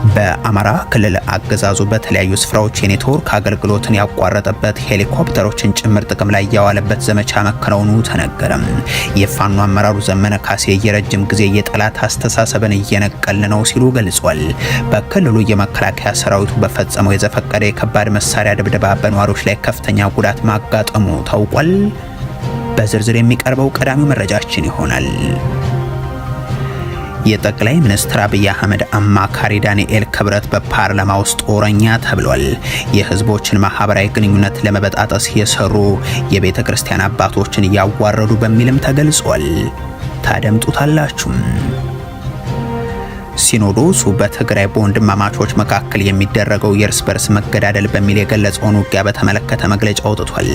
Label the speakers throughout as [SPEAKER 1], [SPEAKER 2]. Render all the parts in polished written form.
[SPEAKER 1] በአማራ ክልል አገዛዙ በተለያዩ ስፍራዎች የኔትወርክ አገልግሎትን ያቋረጠበት ሄሊኮፕተሮችን ጭምር ጥቅም ላይ ያዋለበት ዘመቻ መከናወኑ ተነገረም። የፋኖ አመራሩ ዘመነ ካሴ የረጅም ጊዜ የጠላት አስተሳሰብን እየነቀልን ነው ሲሉ ገልጿል። በክልሉ የመከላከያ ሰራዊቱ በፈጸመው የዘፈቀደ የከባድ መሳሪያ ድብደባ በነዋሪዎች ላይ ከፍተኛ ጉዳት ማጋጠሙ ታውቋል። በዝርዝር የሚቀርበው ቀዳሚው መረጃችን ይሆናል። የጠቅላይ ሚኒስትር አብይ አህመድ አማካሪ ዳንኤል ክብረት በፓርላማ ውስጥ ጦረኛ ተብሏል። የህዝቦችን ማህበራዊ ግንኙነት ለመበጣጠስ የሰሩ፣ የቤተ ክርስቲያን አባቶችን እያዋረዱ በሚልም ተገልጿል። ታደምጡታላችሁ። ሲኖዶሱ በትግራይ በወንድማማቾች መካከል የሚደረገው የእርስ በርስ መገዳደል በሚል የገለጸውን ውጊያ በተመለከተ መግለጫ አውጥቷል።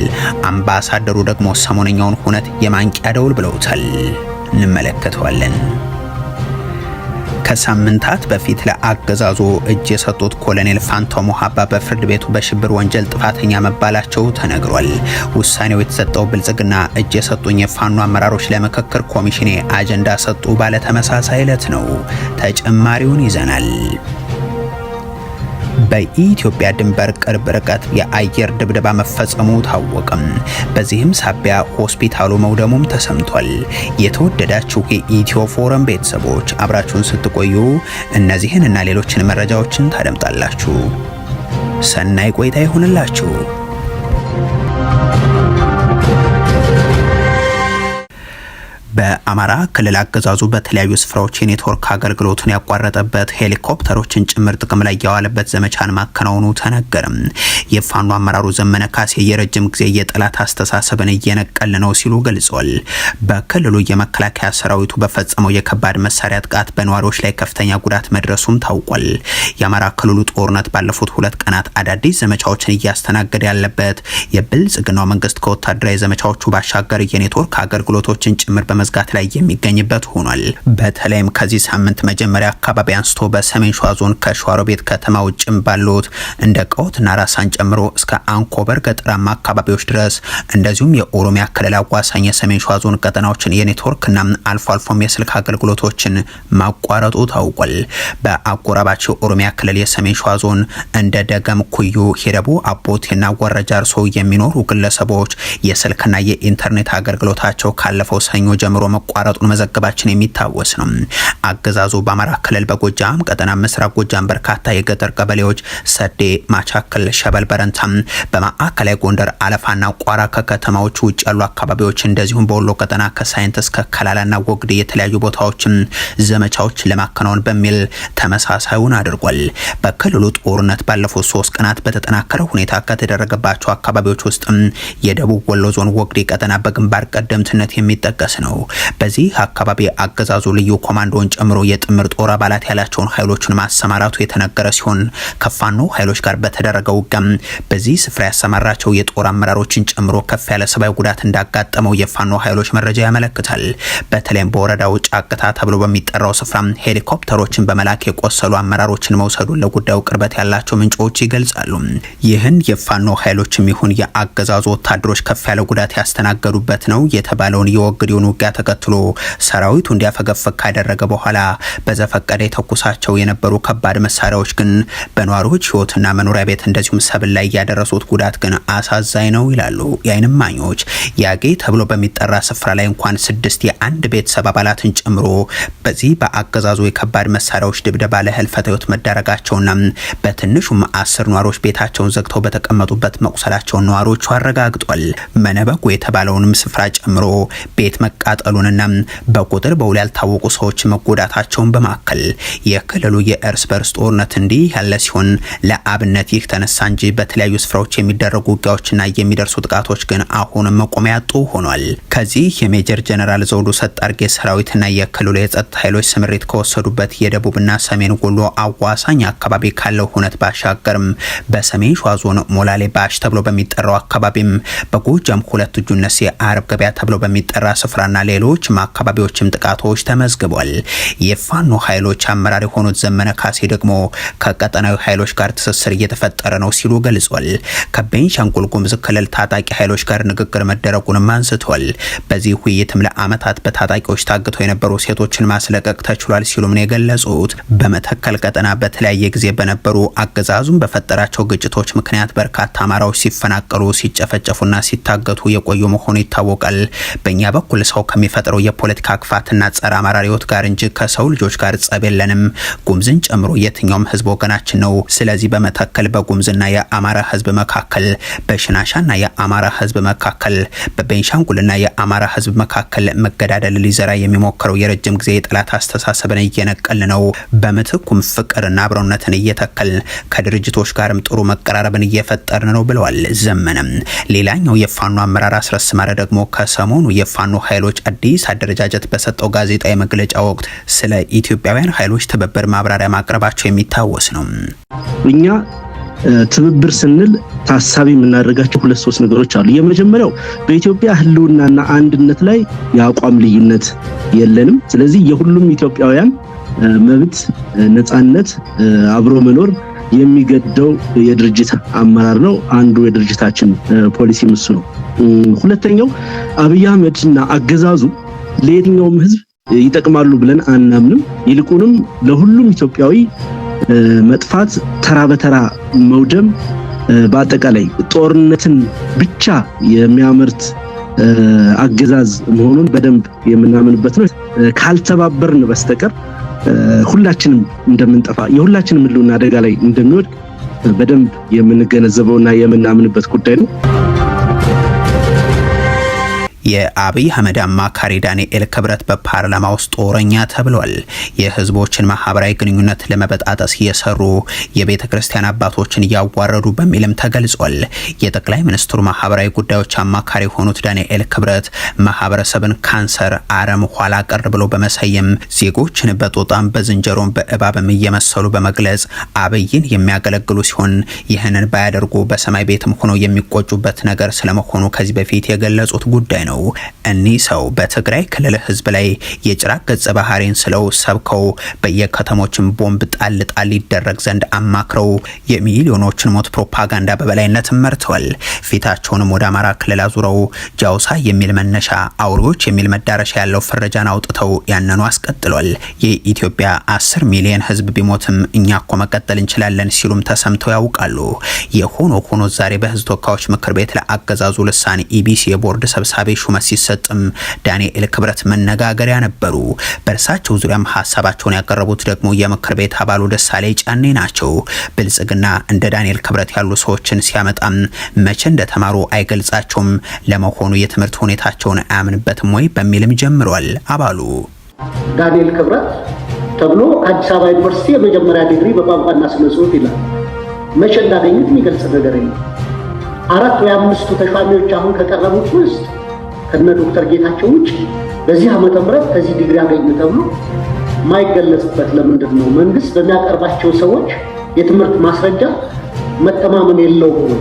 [SPEAKER 1] አምባሳደሩ ደግሞ ሰሞነኛውን ሁነት የማንቂያ ደውል ብለውታል። እንመለከተዋለን። ከሳምንታት በፊት ለአገዛዙ እጅ የሰጡት ኮሎኔል ፋንታው ሙሀባ በፍርድ ቤቱ በሽብር ወንጀል ጥፋተኛ መባላቸው ተነግሯል። ውሳኔው የተሰጠው ብልጽግና እጅ የሰጡኝ የፋኖ አመራሮች ለምክክር ኮሚሽኔ አጀንዳ ሰጡ ባለ ተመሳሳይ ዕለት ነው። ተጨማሪውን ይዘናል። በኢትዮጵያ ድንበር ቅርብ ርቀት የአየር ድብደባ መፈጸሙ ታወቀም። በዚህም ሳቢያ ሆስፒታሉ መውደሙም ተሰምቷል። የተወደዳችሁ የኢትዮ ፎረም ቤተሰቦች፣ አብራችሁን ስትቆዩ እነዚህን እና ሌሎችን መረጃዎችን ታደምጣላችሁ። ሰናይ ቆይታ ይሁንላችሁ። በአማራ ክልል አገዛዙ በተለያዩ ስፍራዎች የኔትወርክ አገልግሎቱን ያቋረጠበት፣ ሄሊኮፕተሮችን ጭምር ጥቅም ላይ ያዋለበት ዘመቻን ማከናወኑ ተነገረም። የፋኖ አመራሩ ዘመነ ካሴ የረጅም ጊዜ የጠላት አስተሳሰብን እየነቀል ነው ሲሉ ገልጿል። በክልሉ የመከላከያ ሰራዊቱ በፈጸመው የከባድ መሳሪያ ጥቃት በነዋሪዎች ላይ ከፍተኛ ጉዳት መድረሱም ታውቋል። የአማራ ክልሉ ጦርነት ባለፉት 2 ቀናት አዳዲስ ዘመቻዎችን እያስተናገደ ያለበት የብልጽግናው መንግስት ከወታደራዊ ዘመቻዎቹ ባሻገር የኔትወርክ አገልግሎቶችን ጭምር በመዝጋት ላይ የሚገኝበት ሆኗል። በተለይም ከዚህ ሳምንት መጀመሪያ አካባቢ አንስቶ በሰሜን ሸዋ ዞን ከሸዋሮቤት ከተማ ውጭም ባሉት እንደ ቀውትና ራሳን ጨምሮ እስከ አንኮበር ገጠራማ አካባቢዎች ድረስ፣ እንደዚሁም የኦሮሚያ ክልል አዋሳኝ የሰሜን ሸዋ ዞን ቀጠናዎችን የኔትወርክና አልፎ አልፎም የስልክ አገልግሎቶችን ማቋረጡ ታውቋል። በአጎራባች የኦሮሚያ ክልል የሰሜን ሸዋ ዞን እንደ ደገም፣ ኩዩ፣ ሂረቡ፣ አቦቴና ወረጃርሶ የሚኖሩ ግለሰቦች የስልክና የኢንተርኔት አገልግሎታቸው ካለፈው ሰኞ ጀምሮ መቋረጡን መዘገባችን የሚታወስ ነው። አገዛዙ በአማራ ክልል በጎጃም ቀጠና ምስራቅ ጎጃም በርካታ የገጠር ቀበሌዎች ሰዴ፣ ማቻክል፣ ሸበል በረንታ፣ በማዕከላዊ ጎንደር አለፋና ቋራ ከከተማዎች ውጭ ያሉ አካባቢዎች፣ እንደዚሁም በወሎ ቀጠና ከሳይንት እስከ ከላላና ወግድ የተለያዩ ቦታዎችም ዘመቻዎች ለማከናወን በሚል ተመሳሳዩን አድርጓል። በክልሉ ጦርነት ባለፉት 3 ቀናት በተጠናከረ ሁኔታ ከተደረገባቸው አካባቢዎች ውስጥ የደቡብ ወሎ ዞን ወግዴ ቀጠና በግንባር ቀደምትነት የሚጠቀስ ነው። በዚህ አካባቢ አገዛዙ ልዩ ኮማንዶን ጨምሮ የጥምር ጦር አባላት ያላቸውን ኃይሎችን ማሰማራቱ የተነገረ ሲሆን፣ ከፋኖ ኃይሎች ጋር በተደረገው ውጊያም በዚህ ስፍራ ያሰማራቸው የጦር አመራሮችን ጨምሮ ከፍ ያለ ሰብአዊ ጉዳት እንዳጋጠመው የፋኖ ኃይሎች መረጃ ያመለክታል። በተለይም በወረዳው ጫቅታ ተብሎ በሚጠራው ስፍራ ሄሊኮፕተሮችን በመላክ የቆሰሉ አመራሮችን መውሰዱን ለጉዳዩ ቅርበት ያላቸው ምንጮች ይገልጻሉ። ይህን የፋኖ ኃይሎችም ይሁን የአገዛዙ ወታደሮች ከፍ ያለ ጉዳት ያስተናገዱበት ነው የተባለውን የወግዴውን ውጊያ ተከትሎ ሰራዊቱ እንዲያፈገፍግ ካደረገ በኋላ በዘፈቀደ የተኩሳቸው የነበሩ ከባድ መሳሪያዎች ግን በነዋሪዎች ህይወትና መኖሪያ ቤት እንደዚሁም ሰብል ላይ ያደረሱት ጉዳት ግን አሳዛኝ ነው ይላሉ የዓይን እማኞች። ያጌ ተብሎ በሚጠራ ስፍራ ላይ እንኳን ስድስት የአንድ ቤተሰብ አባላትን ጨምሮ በዚህ በአገዛዙ የከባድ መሳሪያዎች ድብደባ ለህልፈተ ህይወት መዳረጋቸውና በትንሹም 10 ነዋሪዎች ቤታቸውን ዘግተው በተቀመጡበት መቁሰላቸውን ነዋሪዎቹ አረጋግጧል። መነበጉ የተባለውንም ስፍራ ጨምሮ ቤት መቃጠሉንና በቁጥር በውል ያልታወቁ ሰዎች መጎዳታቸውን በማከል፣ የክልሉ የእርስ በርስ ጦርነት እንዲህ ያለ ሲሆን ለአብነት ይህ ተነሳ እንጂ በተለያዩ ስፍራዎች የሚደረጉ ውጊያዎችና የሚደርሱ ጥቃቶች ግን አሁንም መቆሚያ ያጡ ሆኗል። ከዚህ የሜጀር ጀነራል ዘውዱ ሰጣርጌ ሰራዊትና የክልሉ የጸጥታ ኃይሎች ስምሪት ከወሰዱበት የደቡብና ሰሜን ወሎ አዋሳኝ አካባቢ ካለው ሁነት ባሻገርም በሰሜን ሸዋ ዞን ሞላሌ ባሽ ተብሎ በሚጠራው አካባቢም፣ በጎጃም ሁለት እጁ እነሴ አረብ ገበያ ተብሎ በሚጠራ ስፍራና በሌሎችም አካባቢዎችም ጥቃቶች ተመዝግቧል። የፋኖ ኃይሎች አመራር የሆኑት ዘመነ ካሴ ደግሞ ከቀጠናዊ ኃይሎች ጋር ትስስር እየተፈጠረ ነው ሲሉ ገልጿል። ከቤንሻንጉል ጉሙዝ ክልል ታጣቂ ኃይሎች ጋር ንግግር መደረጉንም አንስቷል። በዚህ ውይይትም ለዓመታት በታጣቂዎች ታግተው የነበሩ ሴቶችን ማስለቀቅ ተችሏል ሲሉም ነው የገለጹት። በመተከል ቀጠና በተለያየ ጊዜ በነበሩ አገዛዙም በፈጠራቸው ግጭቶች ምክንያት በርካታ አማራዎች ሲፈናቀሉ፣ ሲጨፈጨፉና ሲታገቱ የቆዩ መሆኑ ይታወቃል። በእኛ በኩል ሰው ከሚፈጥረው የፖለቲካ ክፋትና ጸረ አማራ ርዕዮት ጋር እንጂ ከሰው ልጆች ጋር ጸብ የለንም። ጉምዝን ጨምሮ የትኛውም ህዝብ ወገናችን ነው። ስለዚህ በመተከል በጉምዝና የአማራ ህዝብ መካከል፣ በሽናሻና የአማራ ህዝብ መካከል፣ በቤንሻንጉልና የአማራ ህዝብ መካከል መገዳደል ሊዘራ የሚሞክረው የረጅም ጊዜ የጠላት አስተሳሰብን እየነቀል ነው። በምትኩም ፍቅርና አብሮነትን እየተከልን ከድርጅቶች ጋርም ጥሩ መቀራረብን እየፈጠርን ነው ብለዋል ዘመነም። ሌላኛው የፋኖ አመራር አስረስ ማረ ደግሞ ከሰሞኑ የፋኖ ኃይሎች አዲስ አደረጃጀት በሰጠው ጋዜጣዊ መግለጫ ወቅት ስለ ኢትዮጵያውያን ኃይሎች ትብብር ማብራሪያ ማቅረባቸው የሚታወስ ነው።
[SPEAKER 2] እኛ ትብብር ስንል ታሳቢ የምናደርጋቸው ሁለት ሶስት ነገሮች አሉ። የመጀመሪያው በኢትዮጵያ ሕልውናና አንድነት ላይ የአቋም ልዩነት የለንም። ስለዚህ የሁሉም ኢትዮጵያውያን መብት፣ ነፃነት፣ አብሮ መኖር የሚገደው የድርጅት አመራር ነው። አንዱ የድርጅታችን ፖሊሲ እሱ ነው። ሁለተኛው አብይ አህመድ እና አገዛዙ ለየትኛውም ሕዝብ ይጠቅማሉ ብለን አናምንም። ይልቁንም ለሁሉም ኢትዮጵያዊ መጥፋት፣ ተራ በተራ መውደም፣ በአጠቃላይ ጦርነትን ብቻ የሚያመርት አገዛዝ መሆኑን በደንብ የምናምንበት ነው። ካልተባበርን በስተቀር ሁላችንም እንደምንጠፋ፣ የሁላችንም ሕልውና አደጋ ላይ እንደሚወድቅ በደንብ የምንገነዘበውና የምናምንበት ጉዳይ ነው።
[SPEAKER 1] የአብይ አህመድ አማካሪ ዳንኤል ክብረት በፓርላማ ውስጥ ጦረኛ ተብሏል። የህዝቦችን ማህበራዊ ግንኙነት ለመበጣጠስ እየሰሩ፣ የቤተ ክርስቲያን አባቶችን እያዋረዱ በሚልም ተገልጿል። የጠቅላይ ሚኒስትሩ ማህበራዊ ጉዳዮች አማካሪ የሆኑት ዳንኤል ክብረት ማህበረሰብን ካንሰር፣ አረም፣ ኋላ ቀር ብሎ በመሰየም ዜጎችን በጦጣም በዝንጀሮም በእባብም እየመሰሉ በመግለጽ አብይን የሚያገለግሉ ሲሆን ይህንን ባያደርጉ በሰማይ ቤትም ሆነው የሚቆጩበት ነገር ስለመሆኑ ከዚህ በፊት የገለጹት ጉዳይ ነው። እኒህ ሰው በትግራይ ክልል ህዝብ ላይ የጭራቅ ገጸ ባህሪን ስለው ሰብከው በየከተሞችን ቦምብ ጣል ጣል ይደረግ ዘንድ አማክረው የሚሊዮኖችን ሞት ፕሮፓጋንዳ በበላይነት መርተዋል። ፊታቸውንም ወደ አማራ ክልል አዙረው ጃውሳ የሚል መነሻ፣ አውሬዎች የሚል መዳረሻ ያለው ፍረጃን አውጥተው ያንኑ አስቀጥሏል። የኢትዮጵያ 10 ሚሊዮን ህዝብ ቢሞትም እኛ እኮ መቀጠል እንችላለን ሲሉም ተሰምተው ያውቃሉ። የሆኖ ሆኖ ዛሬ በህዝብ ተወካዮች ምክር ቤት ለአገዛዙ ልሳን ኢቢሲ የቦርድ ሰብሳቢ ሹመት ሲሰጥም ዳንኤል ክብረት መነጋገሪያ ነበሩ። በእርሳቸው ዙሪያም ሀሳባቸውን ያቀረቡት ደግሞ የምክር ቤት አባሉ ደሳለኝ ጫኔ ናቸው። ብልጽግና እንደ ዳንኤል ክብረት ያሉ ሰዎችን ሲያመጣም መቼ እንደተማሩ አይገልጻቸውም። ለመሆኑ የትምህርት ሁኔታቸውን አያምንበትም ወይ በሚልም ጀምሯል አባሉ።
[SPEAKER 3] ዳንኤል ክብረት ተብሎ ከአዲስ አበባ ዩኒቨርሲቲ የመጀመሪያ ዲግሪ በቋንቋና ስነ ጽሁፍ ይላል። መቼ እንዳገኙት የሚገልጽ ነገር የለም። አራት ወይ አምስቱ ተሿሚዎች አሁን ከቀረቡት ውስጥ ከነ ዶክተር ጌታቸው ውጭ በዚህ ዓመተ ምህረት ከዚህ ዲግሪ ያገኙ ተብሎ ማይገለጽበት ለምንድን ነው? መንግስት በሚያቀርባቸው ሰዎች የትምህርት ማስረጃ መተማመን የለውም ወይ?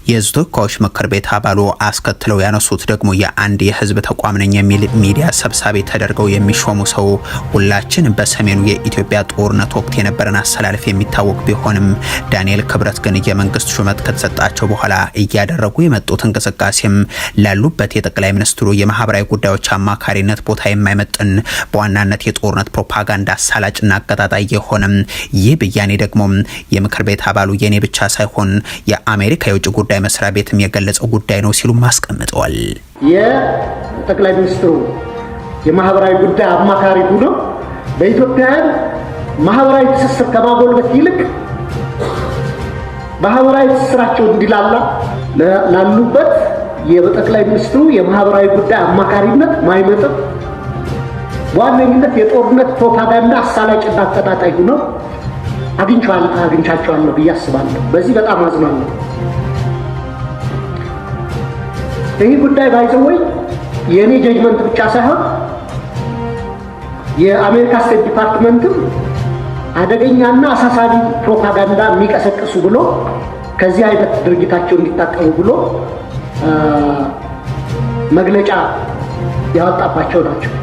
[SPEAKER 1] የህዝብ ተወካዮች ምክር ቤት አባሉ አስከትለው ያነሱት ደግሞ የአንድ የህዝብ ተቋም ነኝ የሚል ሚዲያ ሰብሳቢ ተደርገው የሚሾሙ ሰው ሁላችን በሰሜኑ የኢትዮጵያ ጦርነት ወቅት የነበረን አሰላለፍ የሚታወቅ ቢሆንም ዳንኤል ክብረት ግን የመንግስት ሹመት ከተሰጣቸው በኋላ እያደረጉ የመጡት እንቅስቃሴም ላሉበት የጠቅላይ ሚኒስትሩ የማህበራዊ ጉዳዮች አማካሪነት ቦታ የማይመጥን፣ በዋናነት የጦርነት ፕሮፓጋንዳ አሳላጭና አቀጣጣይ የሆነም፣ ይህ ብያኔ ደግሞ የምክር ቤት አባሉ የኔ ብቻ ሳይሆን የአሜሪካ የውጭ ጉዳይ መስሪያ ቤትም የገለጸው ጉዳይ ነው ሲሉም አስቀምጠዋል።
[SPEAKER 3] የጠቅላይ ሚኒስትሩ የማህበራዊ ጉዳይ አማካሪ ሆነው በኢትዮጵያውያን ማህበራዊ ትስስር ከማጎልበት ይልቅ ማህበራዊ ትስስራቸው እንዲላላ ላሉበት የጠቅላይ ሚኒስትሩ የማህበራዊ ጉዳይ አማካሪነት ማይመጥን፣ በዋነኝነት የጦርነት ፕሮፓጋንዳ አሳላጭና አቀጣጣይ ሆነው አግኝቻቸዋለሁ ብዬ አስባለሁ። በዚህ በጣም አዝናለሁ። ይህ ጉዳይ by the way የእኔ judgment ብቻ ሳይሆን የአሜሪካ State Department ም አደገኛና አሳሳቢ ፕሮፓጋንዳ የሚቀሰቅሱ ብሎ ከዚህ አይነት ድርጊታቸው እንዲታቀቡ ብሎ መግለጫ ያወጣባቸው ናቸው።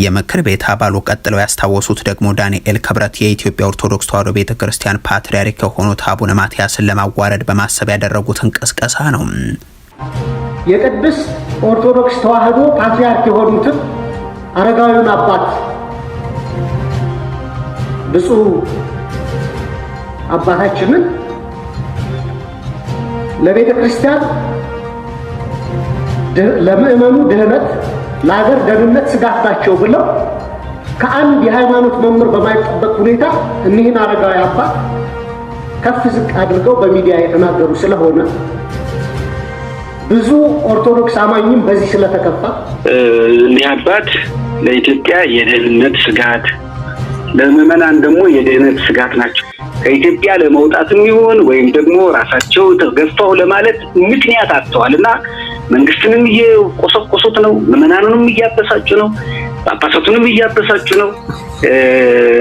[SPEAKER 1] የምክር ቤት አባሉ ቀጥለው ያስታወሱት ደግሞ ዳንኤል ክብረት የኢትዮጵያ ኦርቶዶክስ ተዋሕዶ ቤተ ክርስቲያን ፓትርያርክ የሆኑት አቡነ ማትያስን ለማዋረድ በማሰብ ያደረጉትን ቅስቀሳ ነው።
[SPEAKER 3] የቅድስት ኦርቶዶክስ ተዋሕዶ ፓትርያርክ የሆኑትን አረጋዊውን አባት ብፁዕ አባታችንን ለቤተ ክርስቲያን፣ ለምእመኑ ድህነት፣ ለሀገር ደህንነት ስጋት ናቸው ብለው ከአንድ የሃይማኖት መምህር በማይጠበቅ ሁኔታ እኒህን አረጋዊ አባት ከፍ ዝቅ አድርገው በሚዲያ የተናገሩ ስለሆነ፣ ብዙ ኦርቶዶክስ አማኝም በዚህ ስለተከፋ፣
[SPEAKER 4] እኒህ አባት ለኢትዮጵያ የደህንነት ስጋት፣ ለምዕመናን ደግሞ የደህንነት ስጋት ናቸው። ከኢትዮጵያ ለመውጣትም ይሆን ወይም ደግሞ ራሳቸው ተገፋሁ ለማለት ምክንያት አጥተዋል እና መንግስትንም እየቆሰቆሱት ነው፣ ምዕመናኑንም እያበሳጩ ነው፣ ጳጳሳቱንም እያበሳጩ ነው።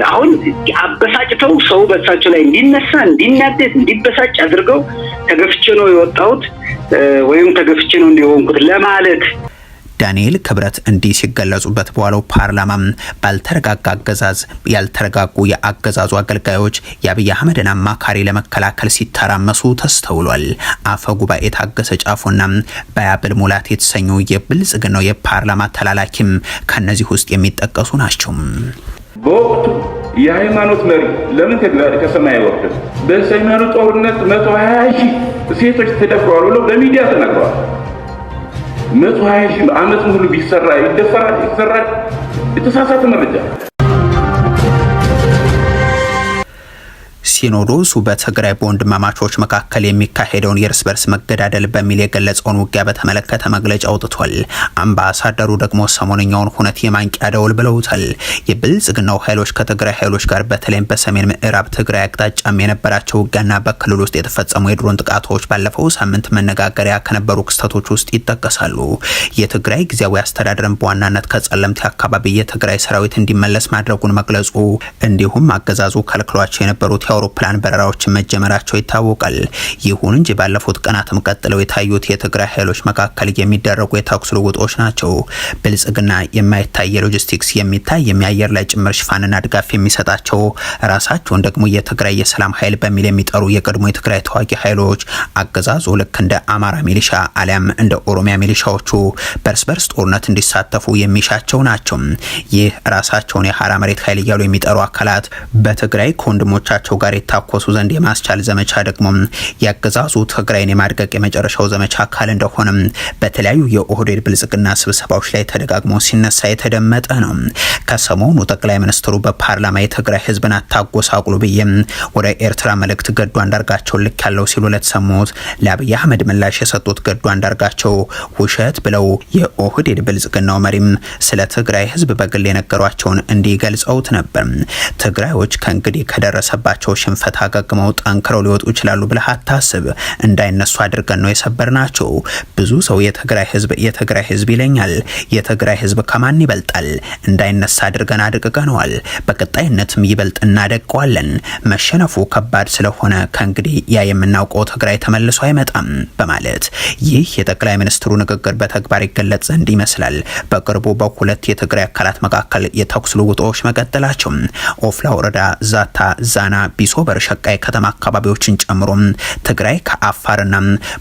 [SPEAKER 4] አሁን አበሳጭተው ሰው በእሳቸው ላይ እንዲነሳ፣ እንዲናደድ፣ እንዲበሳጭ አድርገው ተገፍቼ ነው የወጣሁት ወይም ተገፍቼ ነው እንዲሆንኩት ለማለት።
[SPEAKER 1] ዳንኤል ክብረት እንዲህ ሲገለጹበት በኋላው ፓርላማ ባልተረጋጋ አገዛዝ ያልተረጋጉ የአገዛዙ አገልጋዮች የአብይ አህመድን አማካሪ ለመከላከል ሲተራመሱ ተስተውሏል። አፈ ጉባኤ ታገሰ ጫፎና ባያብል ሙላት የተሰኙ የብልጽግናው የፓርላማ ተላላኪም ከነዚህ ውስጥ የሚጠቀሱ ናቸው።
[SPEAKER 5] በወቅቱ የሃይማኖት መሪ ለምን ከሰማይ አይወርድም? በሰሜኑ ጦርነት 120,000 ሴቶች ተደፍረዋል ብለው በሚዲያ ተናግረዋል። 120,000 ዓመት ሙሉ ቢሰራ ይደፈራል፣ ይሰራል። የተሳሳተ መረጃ።
[SPEAKER 1] ሲኖዶሱ በትግራይ በወንድማማቾች መካከል የሚካሄደውን የእርስ በርስ መገዳደል በሚል የገለጸውን ውጊያ በተመለከተ መግለጫ አውጥቷል። አምባሳደሩ ደግሞ ሰሞነኛውን ሁነት የማንቂያ ደወል ብለውታል። የብልጽግናው ኃይሎች ከትግራይ ኃይሎች ጋር በተለይም በሰሜን ምዕራብ ትግራይ አቅጣጫም የነበራቸው ውጊያና በክልል ውስጥ የተፈጸሙ የድሮን ጥቃቶች ባለፈው ሳምንት መነጋገሪያ ከነበሩ ክስተቶች ውስጥ ይጠቀሳሉ። የትግራይ ጊዜያዊ አስተዳደርን በዋናነት ከጸለምቲ አካባቢ የትግራይ ሰራዊት እንዲመለስ ማድረጉን መግለጹ፣ እንዲሁም አገዛዙ ከልክሏቸው የነበሩት የአውሮፕላን በረራዎችን መጀመራቸው ይታወቃል። ይሁን እንጂ ባለፉት ቀናትም ቀጥለው የታዩት የትግራይ ኃይሎች መካከል የሚደረጉ የተኩስ ልውውጦች ናቸው። ብልጽግና የማይታይ የሎጂስቲክስ፣ የሚታይ የአየር ላይ ጭምር ሽፋንና ድጋፍ የሚሰጣቸው፣ ራሳቸውን ደግሞ የትግራይ የሰላም ኃይል በሚል የሚጠሩ የቀድሞ የትግራይ ተዋጊ ኃይሎች አገዛዙ ልክ እንደ አማራ ሚሊሻ አሊያም እንደ ኦሮሚያ ሚሊሻዎቹ በርስ በርስ ጦርነት እንዲሳተፉ የሚሻቸው ናቸው። ይህ ራሳቸውን የሀራ መሬት ኃይል እያሉ የሚጠሩ አካላት በትግራይ ከወንድሞቻቸው ጋር የታኮሱ ዘንድ የማስቻል ዘመቻ ደግሞ ያገዛዙ ትግራይን የማድቀቅ የመጨረሻው ዘመቻ አካል እንደሆነም በተለያዩ የኦህዴድ ብልጽግና ስብሰባዎች ላይ ተደጋግሞ ሲነሳ የተደመጠ ነው። ከሰሞኑ ጠቅላይ ሚኒስትሩ በፓርላማ የትግራይ ህዝብን አታጎሳቁሉ ብዬም ወደ ኤርትራ መልእክት ገዱ አንዳርጋቸው ልክ ያለው ሲሉ ለተሰሙት ለአብይ አህመድ ምላሽ የሰጡት ገዱ አንዳርጋቸው ውሸት ብለው የኦህዴድ ብልጽግናው መሪም ስለ ትግራይ ህዝብ በግል የነገሯቸውን እንዲህ ገልጸውት ነበር። ትግራዮች ከእንግዲህ ከደረሰባቸው ሽንፈት አገግመው ጠንክረው ሊወጡ ይችላሉ ብለህ አታስብ። እንዳይነሱ አድርገን ነው የሰበርናቸው። ብዙ ሰው የትግራይ ህዝብ፣ የትግራይ ህዝብ ይለኛል። የትግራይ ህዝብ ከማን ይበልጣል? እንዳይነሳ አድርገን አድቅቀነዋል። በቀጣይነትም ይበልጥ እናደቀዋለን። መሸነፉ ከባድ ስለሆነ ከእንግዲህ ያ የምናውቀው ትግራይ ተመልሶ አይመጣም በማለት ይህ የጠቅላይ ሚኒስትሩ ንግግር በተግባር ይገለጽ ዘንድ ይመስላል። በቅርቡ በሁለት የትግራይ አካላት መካከል የተኩስ ልውውጦች መቀጠላቸው ኦፍላ ወረዳ ዛታ፣ ዛና፣ ቢሶበር፣ ሸቃይ ከተማ አካባቢዎችን ጨምሮ ትግራይ ከአፋርና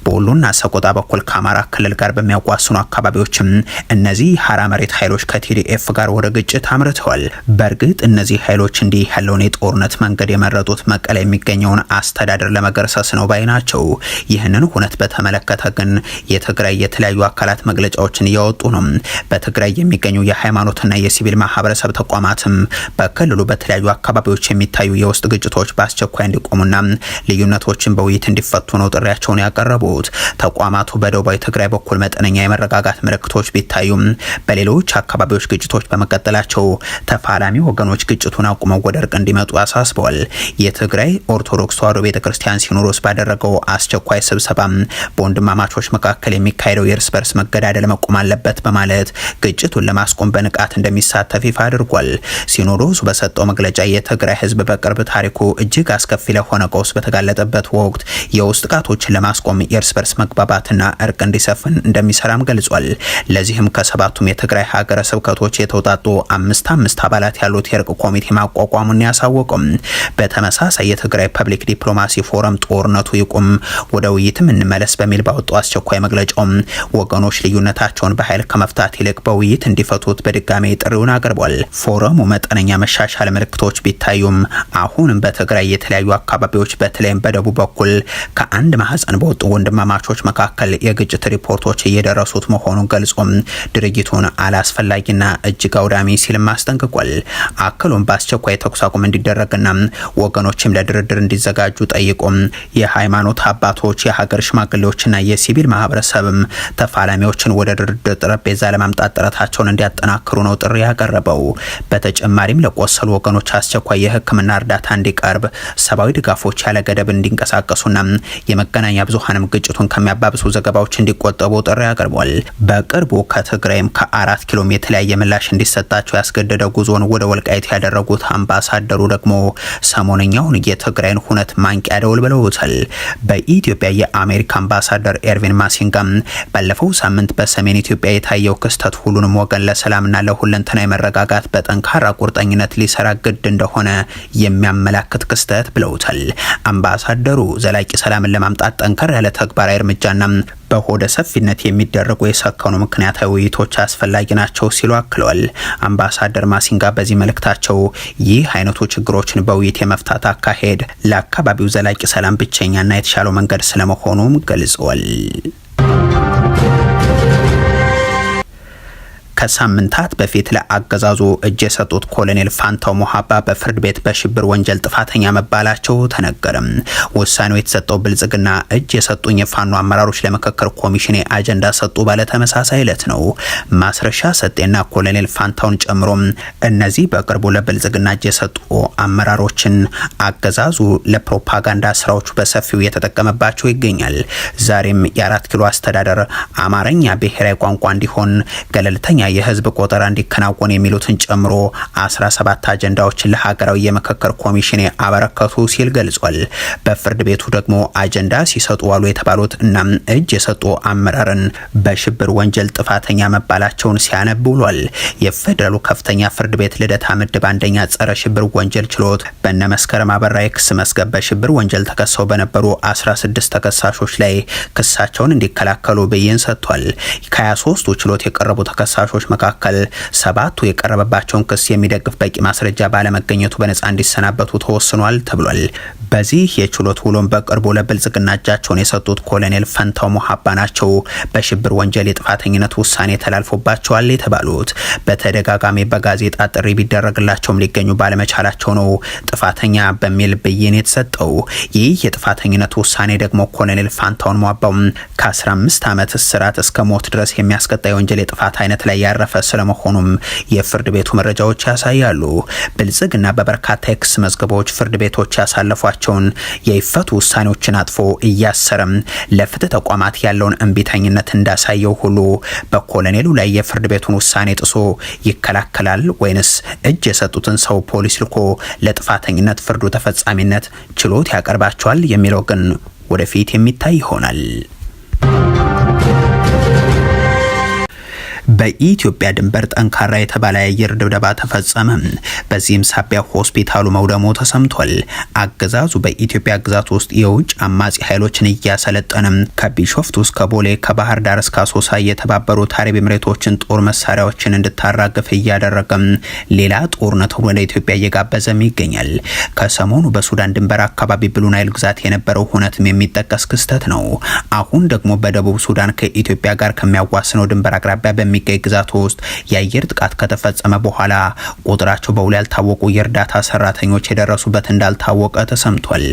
[SPEAKER 1] በወሎና ሰቆጣ በኩል ከአማራ ክልል ጋር በሚያዋስኑ አካባቢዎችም እነዚህ ሀራ መሬት ኃይሎች ከቲዲኤፍ ጋር ወደ ግጭት አምርተዋል። በእርግጥ እነዚህ ኃይሎች እንዲህ ያለውን የጦርነት መንገድ የመረጡት መቀሌ የሚገኘውን አስተዳደር ለመገርሰስ ነው ባይ ናቸው። ይህንን ሁነት በተመለከተ ግን የትግራይ የተለያዩ አካላት መግለጫዎችን እያወጡ ነው። በትግራይ የሚገኙ የሃይማኖትና የሲቪል ማህበረሰብ ተቋማትም በክልሉ በተለያዩ አካባቢዎች የሚታዩ የውስጥ ግጭቶች በአስቸኳይ እንዲቆሙና ልዩነቶችን በውይይት እንዲፈቱ ነው ጥሪያቸውን ያቀረቡት። ተቋማቱ በደቡባዊ ትግራይ በኩል መጠነኛ የመረጋጋት ምልክቶች ቢታዩም በሌሎች አካባቢዎች ግጭቶች በመቀጠላቸው ተፋላሚ ወገኖች ግጭቱን አቁመው ወደ እርቅ እንዲመጡ አሳስበዋል። የትግራይ ኦርቶዶክስ ተዋሕዶ ቤተክርስቲያን ሲኖዶስ ባደረገው አስቸኳይ ስብሰባ በወንድማማቾች መካከል የሚካሄደው የእርስ በርስ መገዳደል መቆም አለበት በማለት ግጭቱን ለማስቆም በንቃት እንደሚሳተፍ ይፋ አድርጓል። ሲኖዶሱ በሰጠው መግለጫ የትግራይ ሕዝብ በቅርብ ታሪኩ እጅግ እጅግ አስከፊ ለሆነ ቀውስ በተጋለጠበት ወቅት የውስጥ ጥቃቶችን ለማስቆም የእርስ በርስ መግባባትና እርቅ እንዲሰፍን እንደሚሰራም ገልጿል። ለዚህም ከሰባቱም የትግራይ ሀገረ ስብከቶች የተውጣጡ 5 5 አባላት ያሉት የእርቅ ኮሚቴ ማቋቋሙን ያሳወቀም። በተመሳሳይ የትግራይ ፐብሊክ ዲፕሎማሲ ፎረም ጦርነቱ ይቁም፣ ወደ ውይይትም እንመለስ በሚል ባወጣው አስቸኳይ መግለጫው ወገኖች ልዩነታቸውን በኃይል ከመፍታት ይልቅ በውይይት እንዲፈቱት በድጋሜ ጥሪውን አቅርቧል። ፎረሙ መጠነኛ መሻሻል ምልክቶች ቢታዩም አሁንም በትግራይ የተለያዩ አካባቢዎች በተለይም በደቡብ በኩል ከአንድ ማህፀን በወጡ ወንድማማቾች መካከል የግጭት ሪፖርቶች እየደረሱት መሆኑን ገልጾም ድርጊቱን አላስፈላጊና እጅግ አውዳሚ ሲልም አስጠንቅቋል። አክሎም በአስቸኳይ ተኩስ አቁም እንዲደረግና ወገኖችም ለድርድር እንዲዘጋጁ ጠይቆም የሃይማኖት አባቶች፣ የሀገር ሽማግሌዎችና የሲቪል ማህበረሰብም ተፋላሚዎችን ወደ ድርድር ጠረጴዛ ለማምጣት ጥረታቸውን እንዲያጠናክሩ ነው ጥሪ ያቀረበው። በተጨማሪም ለቆሰሉ ወገኖች አስቸኳይ የሕክምና እርዳታ እንዲቀርብ፣ ሰብአዊ ድጋፎች ያለ ገደብ እንዲንቀሳቀሱና የመገናኛ ብዙሃንም ግጭቱን ከሚያባብሱ ዘገባዎች እንዲቆጠቡ ጥሪ አቅርቧል። በቅርቡ ከትግራይም ከ4 ኪሎም የተለያየ ምላሽ እንዲሰጣቸው ያስገደደ ጉዞን ወደ ወልቃይት ያደረጉት አምባሳደሩ ደግሞ ሰሞነኛውን የትግራይን ሁነት ማንቂያ ደውል ብለውታል። በኢትዮጵያ የአሜሪካ አምባሳደር ኤርቪን ማሲንጋም ባለፈው ሳምንት በሰሜን ኢትዮጵያ የታየው ክስተት ሁሉንም ወገን ለሰላምና ለሁለንተናዊ መረጋጋት በጠንካራ ቁርጠኝነት ሊሰራ ግድ እንደሆነ የሚያመላክት ክስተት ብለውታል። አምባሳደሩ ዘላቂ ሰላምን ለማምጣት ጠንከር ያለ ተግባራዊ እርምጃና በሆደ ሰፊነት የሚደረጉ የሰከኑ ምክንያታዊ ውይይቶች አስፈላጊ ናቸው ሲሉ አክለዋል። አምባሳደር ማሲንጋ በዚህ መልእክታቸው ይህ አይነቱ ችግሮችን በውይይት የመፍታት አካሄድ ለአካባቢው ዘላቂ ሰላም ብቸኛና የተሻለው መንገድ ስለመሆኑም ገልጸዋል። ከሳምንታት በፊት ለአገዛዙ እጅ የሰጡት ኮሎኔል ፋንታው ሞሀባ በፍርድ ቤት በሽብር ወንጀል ጥፋተኛ መባላቸው ተነገረም። ውሳኔው የተሰጠው ብልጽግና እጅ የሰጡኝ የፋኖ አመራሮች ለምክክር ኮሚሽን አጀንዳ ሰጡ ባለ ተመሳሳይ ዕለት ነው። ማስረሻ ሰጤና ኮሎኔል ፋንታውን ጨምሮ እነዚህ በቅርቡ ለብልጽግና እጅ የሰጡ አመራሮችን አገዛዙ ለፕሮፓጋንዳ ስራዎቹ በሰፊው እየተጠቀመባቸው ይገኛል። ዛሬም የ4 ኪሎ አስተዳደር አማርኛ ብሔራዊ ቋንቋ እንዲሆን፣ ገለልተኛ የህዝብ ቆጠራ እንዲከናወን የሚሉትን ጨምሮ 17 አጀንዳዎችን ለሀገራዊ የምክክር ኮሚሽን አበረከቱ ሲል ገልጿል። በፍርድ ቤቱ ደግሞ አጀንዳ ሲሰጡ ዋሉ የተባሉት እና እጅ የሰጡ አመራርን በሽብር ወንጀል ጥፋተኛ መባላቸውን ሲያነብ ውሏል። የፌደራሉ ከፍተኛ ፍርድ ቤት ልደታ ምድብ አንደኛ ጸረ ሽብር ወንጀል ችሎት በነ መስከረም አበራ የክስ መዝገብ በሽብር ወንጀል ተከሰው በነበሩ 16 ተከሳሾች ላይ ክሳቸውን እንዲከላከሉ ብይን ሰጥቷል። ከ23ቱ ችሎት የቀረቡ ተከሳሾች መካከል 7ቱ የቀረበባቸውን ክስ የሚደግፍ በቂ ማስረጃ ባለመገኘቱ በነፃ እንዲሰናበቱ ተወስኗል ተብሏል። በዚህ የችሎት ውሎም በቅርቡ ለብልጽግና እጃቸውን የሰጡት ኮሎኔል ፈንታው ሞሀባ ናቸው በሽብር ወንጀል የጥፋተኝነት ውሳኔ ተላልፎባቸዋል የተባሉት። በተደጋጋሚ በጋዜጣ ጥሪ ቢደረግላቸውም ሊገኙ ባለመቻላቸው ነው ጥፋተኛ በሚል ብይን የተሰጠው። ይህ የጥፋተኝነት ውሳኔ ደግሞ ኮሎኔል ፋንታውን ሞሀባው ከ15 ዓመት እስራት እስከ ሞት ድረስ የሚያስቀጣ የወንጀል የጥፋት አይነት ላይ ያረፈ ስለመሆኑም የፍርድ ቤቱ መረጃዎች ያሳያሉ። ብልጽግና በበርካታ የክስ መዝገቦች ፍርድ ቤቶች ያሳለፏቸውን የይፈቱ ውሳኔዎችን አጥፎ እያሰረም ለፍትህ ተቋማት ያለውን እምቢተኝነት እንዳሳየው ሁሉ በኮሎኔሉ ላይ የፍርድ ቤቱን ውሳኔ ጥሶ ይከላከላል ወይንስ እጅ የሰጡትን ሰው ፖሊስ ልኮ ለጥፋተኝነት ፍርዱ ተፈጻሚነት ችሎት ያቀርባቸዋል የሚለው ግን ወደፊት የሚታይ ይሆናል። በኢትዮጵያ ድንበር ጠንካራ የተባለ የአየር ድብደባ ተፈጸመ። በዚህም ሳቢያ ሆስፒታሉ መውደሙ ተሰምቷል። አገዛዙ በኢትዮጵያ ግዛት ውስጥ የውጭ አማጺ ኃይሎችን እያሰለጠነ ከቢሾፍቱ እስከ ቦሌ፣ ከባህር ዳር እስከ አሶሳ የተባበሩት አረብ ኤምሬቶችን ጦር መሳሪያዎችን እንድታራግፍ እያደረገም ሌላ ጦርነት ወደ ኢትዮጵያ እየጋበዘም ይገኛል። ከሰሞኑ በሱዳን ድንበር አካባቢ ብሉ ናይል ግዛት የነበረው ሁነትም የሚጠቀስ ክስተት ነው። አሁን ደግሞ በደቡብ ሱዳን ከኢትዮጵያ ጋር ከሚያዋስነው ድንበር አቅራቢያ በሚገኝ ግዛት ውስጥ የአየር ጥቃት ከተፈጸመ በኋላ ቁጥራቸው በውል ያልታወቁ የእርዳታ ሰራተኞች የደረሱበት እንዳልታወቀ ተሰምቷል።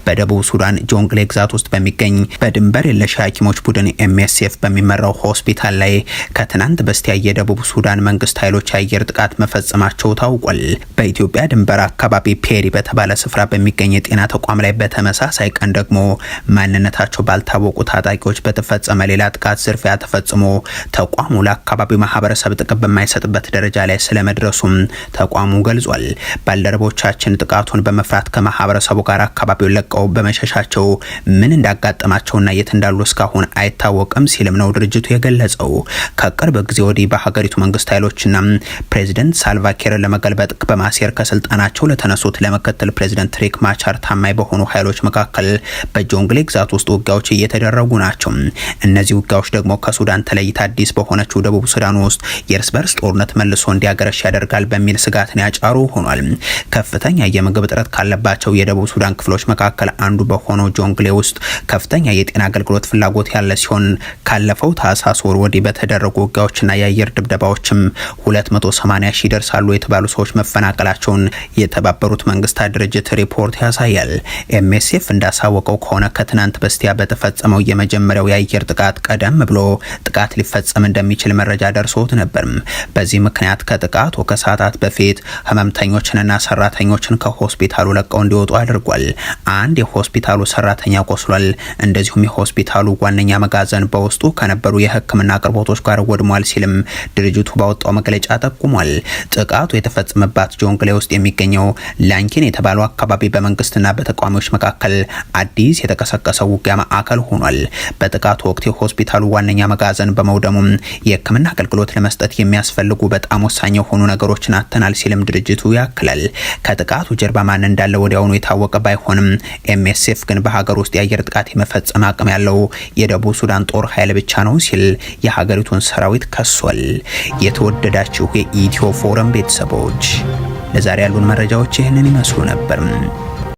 [SPEAKER 1] በደቡብ ሱዳን ጆንግሌ ግዛት ውስጥ በሚገኝ በድንበር የለሽ ሐኪሞች ቡድን MSF በሚመራው ሆስፒታል ላይ ከትናንት በስቲያ የደቡብ ሱዳን መንግስት ኃይሎች የአየር ጥቃት መፈጸማቸው ታውቋል። በኢትዮጵያ ድንበር አካባቢ ፔሪ በተባለ ስፍራ በሚገኝ የጤና ተቋም ላይ በተመሳሳይ ቀን ደግሞ ማንነታቸው ባልታወቁ ታጣቂዎች በተፈጸመ ሌላ ጥቃት ዝርፊያ ተፈጽሞ ተቋሙ ለአካባቢው ለአካባቢው ማህበረሰብ ጥቅም በማይሰጥበት ደረጃ ላይ ስለመድረሱም ተቋሙ ገልጿል። ባልደረቦቻችን ጥቃቱን በመፍራት ከማህበረሰቡ ጋር አካባቢውን ለቀው በመሸሻቸው ምን እንዳጋጠማቸውና የት እንዳሉ እስካሁን አይታወቅም ሲልም ነው ድርጅቱ የገለጸው። ከቅርብ ጊዜ ወዲህ በሀገሪቱ መንግስት ኃይሎችና ፕሬዚደንት ሳልቫኪርን ለመገልበጥ በማሴር ከስልጣናቸው ለተነሱት ለምክትል ፕሬዚደንት ሪክ ማቻር ታማኝ በሆኑ ኃይሎች መካከል በጆንግሌ ግዛት ውስጥ ውጊያዎች እየተደረጉ ናቸው። እነዚህ ውጊያዎች ደግሞ ከሱዳን ተለይታ አዲስ በሆነችው ደቡብ ሱዳን ውስጥ የእርስ በርስ ጦርነት መልሶ እንዲያገረሽ ያደርጋል በሚል ስጋትን ያጫሩ ሆኗል። ከፍተኛ የምግብ እጥረት ካለባቸው የደቡብ ሱዳን ክፍሎች መካከል አንዱ በሆነው ጆንግሌ ውስጥ ከፍተኛ የጤና አገልግሎት ፍላጎት ያለ ሲሆን ካለፈው ታህሳስ ወር ወዲህ በተደረጉ ውጊያዎችና የአየር ድብደባዎችም 280 ሺህ ይደርሳሉ የተባሉ ሰዎች መፈናቀላቸውን የተባበሩት መንግስታት ድርጅት ሪፖርት ያሳያል። ኤምኤስኤፍ እንዳሳወቀው ከሆነ ከትናንት በስቲያ በተፈጸመው የመጀመሪያው የአየር ጥቃት ቀደም ብሎ ጥቃት ሊፈጸም እንደሚችል መረጃ ደርሶት ነበር። በዚህ ምክንያት ከጥቃቱ ከሰዓታት በፊት ህመምተኞችንና ሰራተኞችን ከሆስፒታሉ ለቀው እንዲወጡ አድርጓል። አንድ የሆስፒታሉ ሰራተኛ ቆስሏል። እንደዚሁም የሆስፒታሉ ዋነኛ መጋዘን በውስጡ ከነበሩ የሕክምና አቅርቦቶች ጋር ወድሟል ሲልም ድርጅቱ ባወጣው መግለጫ ጠቁሟል። ጥቃቱ የተፈጸመባት ጆንግሌ ውስጥ የሚገኘው ላንኪን የተባለው አካባቢ በመንግስትና በተቃዋሚዎች መካከል አዲስ የተቀሰቀሰው ውጊያ ማዕከል ሆኗል። በጥቃቱ ወቅት የሆስፒታሉ ዋነኛ መጋዘን በመውደሙም የህክምና አገልግሎት ለመስጠት የሚያስፈልጉ በጣም ወሳኝ የሆኑ ነገሮችን አጥተናል ሲልም ድርጅቱ ያክላል። ከጥቃቱ ጀርባ ማን እንዳለ ወዲያውኑ የታወቀ ባይሆንም ኤምኤስኤፍ ግን በሀገር ውስጥ የአየር ጥቃት የመፈጸም አቅም ያለው የደቡብ ሱዳን ጦር ኃይል ብቻ ነው ሲል የሀገሪቱን ሰራዊት ከሷል። የተወደዳችሁ የኢትዮ ፎረም ቤተሰቦች ለዛሬ ያሉን መረጃዎች ይህንን ይመስሉ ነበር።